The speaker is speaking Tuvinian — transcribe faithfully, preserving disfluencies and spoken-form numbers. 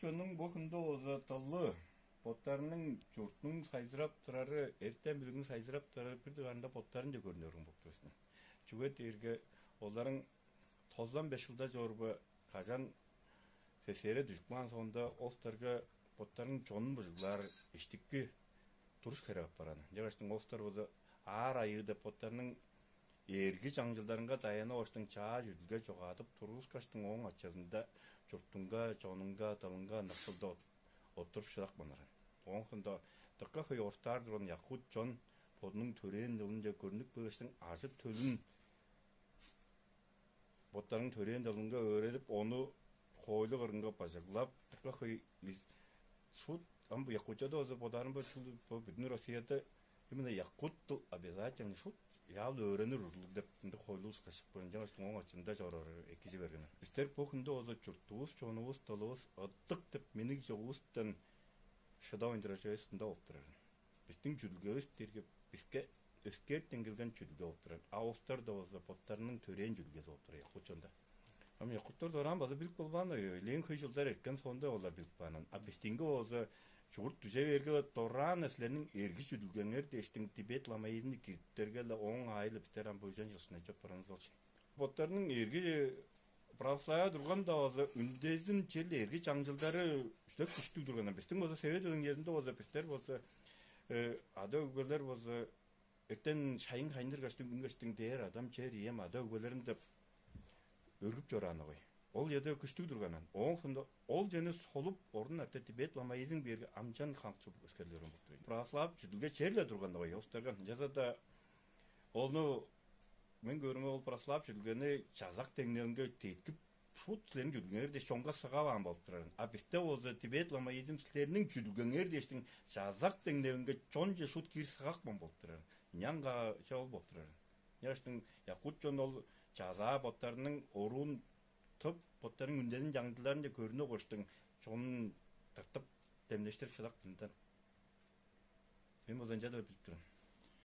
Ооң бо хүнде болза дылы, боттарының чуртунуң сайзырап турары, эртем билигиниң сайзырап турары бир дугаарында боттарынче көрүнүрүң болуп турар. Чүге дээрге оларың тозан беш чылда чорба кажан сесере дүжүп каан соонда олустарга боттарының чонун быжыглаар иштикки туруш херек апарган. Ынчангаштың олустар боду аар айыы деп боттарының эрги чаңчылдарынга даянып оштуң чаа чүдүлге чогаадып тургускаштың ооң ачазында чуртунга, чонунга, дылынга ынакшылда оттуруп шыдак манаран. Ооң соонда дыка хөй ортаар турган якут чон бодунуң төрээн дылынче көрнүп келгештиң ажы-төлүн боттарының төрээн дылынга өөредип, ону хоойлу кырынга бажыглап, дыка хөй шут ам бу Якутияда болза бодаарым бо бүдүн Россияда именно якут дыл обязательно шут яал өөренир урлуг деп ынды хоойлу ушкашып бо ынчангаш оң ачында чорор экизи берген. Бистер бу хүндө болза чуртувус, чонувус, дылывыс ыдык деп миниг чогувустан шыдавайн турар чүвевис ында болуп турар. Бистиң чүдүлгевис дээрге биске өскээртен келген чүдүлге болуп турар. А улустар да болза боттарының төрээн чүдүлгези болуп турар якут чонда. Ам якуттар дораан база билип болбаан ой, элээн хөй жылдар эрткен соонда олар билип каанын. А бистиңге болза чугурт дүже бээрге дораан силерниң эрги чүдүлгеңер дээштиң Тибет ламаизмни кириптерге-ле ооң аайы-ла бистер ам буйжан жылшынай чоп баранывыс ол. Боттарының эрги православия турган-даа болза үндезин черле эрги чаңчылдары үстеп күштүг турганнар. Бистиң болза Совет Өңнезинде болза бистер болза ада өгбелер болза эртен шайын хайындыргаштың үнгештиң дээр адам чер ием ада өгбелерин деп өргүп чорааны кой. Ол ыяда күштүг турганан. Ооң соонда ол чени солуп, орун арта Тибет ламаизм биерге амчан хаңчып өскерлерин болду. Православ чүдүлге черле турганны кой, остарган. Ынчалза-даа ону мен көрүмө ол православ чүдүлгени чазак деңнелинге деткип, шут силерниң чүдүлгеңер дээш чонга сыгаваан болуп турарын. А бисте болза Тибет ламаизм силерниң чүдүлгеңер дээштиң чазак деңнелинге чонче шут киир сыгакман болуп турарын. Нянга ча ол болуп турарын. Ынчангаштың якут чон ол чазаа боттарының оруун тып, боттарының үндезин чаңчылдарынче көрүнүп оштуң чонун тыртып, демнештирип шыдак дындан. Мен болза ынча деп билип турам.